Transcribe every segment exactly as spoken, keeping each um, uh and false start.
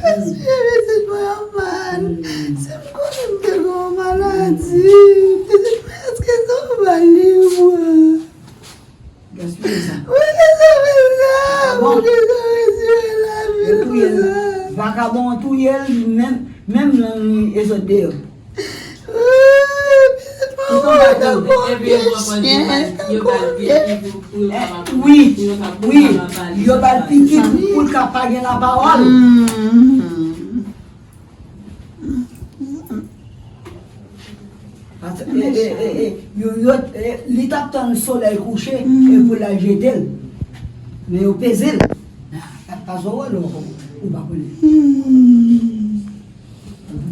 Gaspiye pitit mwen anba. Si m konnen m te gen yon maladi, pitit mwen, èske se yon bal li pran? Gaspiye sa. Mwen te sove sa, mwen te sove tire lavi l konsa. Vakabon an touye l, menm, menm nan li e sot deyò. Wi, pitit mwen, tankou vye chen, tankou vye. Wi, wi, yo ba l pikit pou l ka pa gen lapawòl. Paske, e, e, e, e, yo, yo, e, li t ap tann solèy kouche e pou l al jete l. Men yo peze l. Pa, pa zo wè l ankò, ou pa konnen.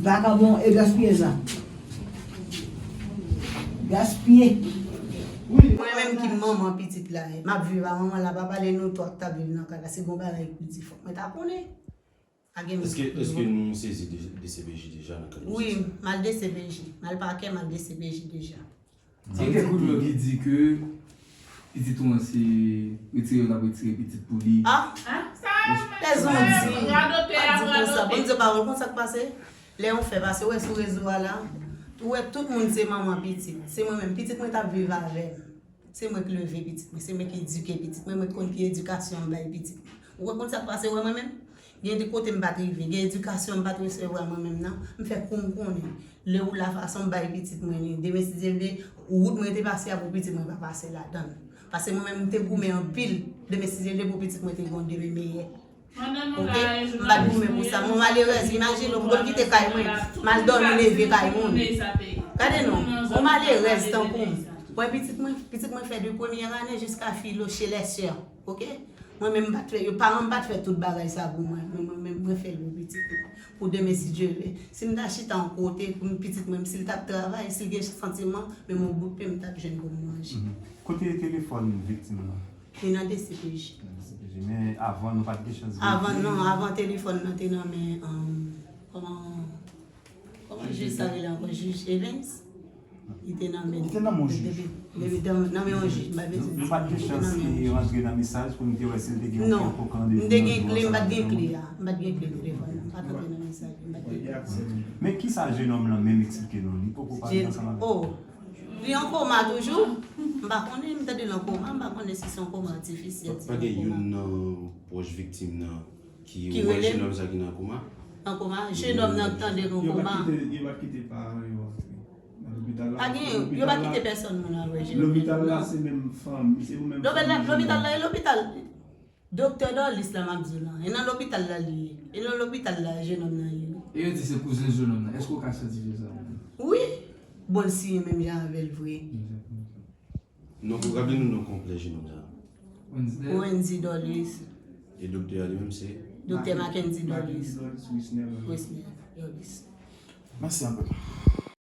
Vakabon e gaspiye sa. Gaspiye. Mwen menm ki manman pitit la, m ap viv a manman la, pa pale nou twa k t ap viv nan kay la, si gon bagay pou di fòk mwen ta konnen. Pa gen moun ki pou di. Èske nou sezi D C P J deja nan kay dosye sa? Wi, m al D C P J. M al pakè, m al D C P J deja. Gen kèk koulè ki di ke pitit ou an se retire yo t ap retire pitit pou li. Ah! Lèzon di. Pa di konsa. Bon, Dye pawòl, konn sa k pase? Lè yon fè pase, ou wè sou rezo a la, ou wè tout moun se manman pitit. Se mwen menm, pitit mwen t ap viv avè m. Se mwen ki leve pitit mwen, se mwen ki edike pitit mwen, mwen ki konn ki edikasyon m bay pitit mwen. Ou wè konn sa k pase, ou wè mwen menm? Gen de kote m pa t rive, gen edikasyon m pa t resevwa mwen menm nan, m fè kou m konnen. Lè ou la fason m bay pitit mwen li, demen si Dye vle, wout mwen te pase a pou pitit mwen pa pase ladan l. Paske mwen menm m te goumen anpil, demen si Dye vle pou pitit mwen te gen yon demen meyè. Oke? M pa t goumen pou sa. Mwen malerèz, imajine w, m konn kite kay mwen, m al dòmi leve kay moun. Gade non, yon malerèz tankou m. Mwen pitit mwen, pitit mwen fè de premyè ane jiska filo chez les sœurs. Oke? Mwen menm m pa t fè, yo paran m pa t fè tout bagay sa pou mwen. Mwen, mwen menm mwen fè l pou pitit mwen. Pou demen si Dye vle. Si m ta chita yon kote pou m pitit mwen, si l t ap travay, si l gen santiman, menm yon bout pen m t ap jwenn pou m manje. Kote telefòn viktim lan? Li nan D C P J. Nan D C P J. Men avan nou pa t gen chans verifye. Avan non, avan telefòn nan te nan men, um, kòman, kòman jij sa rele ankò? Jij Evans? Li te nan men. Li te nan men yon jij. Depi, depi nan, nan men yon jij, m pa bezwen di. Nou pa t gen chans rantre nan mesaj pou nou te wè si l te gen yon kèlkonk randevou nan jou sa. Non. M te gen kle, m pa t gen kle a. M pa t gen kle telefòn nan. M pa t rantre nan mesaj, m pa t gen kle. Men kisa jenòm lan menm eksplike nou? Li poko pale ansanm avè nou? Oh. Li an koma toujou? M pa konnen, m tande l an koma, m pa konnen si se yon koma atifisyèl, si se yon koma. Pa gen youn nan pwòch viktim nan ki wè jenòm sa ki nan koma? An koma? Jenòm nan tande l an koma. Yo pa t kite, yo pa t kite paran yo antre nan lopital la. Pa gen, yo pa kite pèsòn moun al wè jenòm nan. Lopital la, se menm fanmi, se ou menm fanmi jenòm. Lopital la, lopital la, e lopital. Doktè Dorlis la m ap di w lan, e nan lopital la li ye. E nan lopital la jenòm nan ye wi. E yo di se kouzen jenòm nan. Èske w ka sètifye sa? Wi. Bon, l siyen menm jan avè l vre. Non, pou raple nou non konplè jenòm sa? Wendy. Wendy Dorlis. E doktè a li menm se? Doktè Mackendy Dorlis. Wisner Dorlis. Mèsi anpil.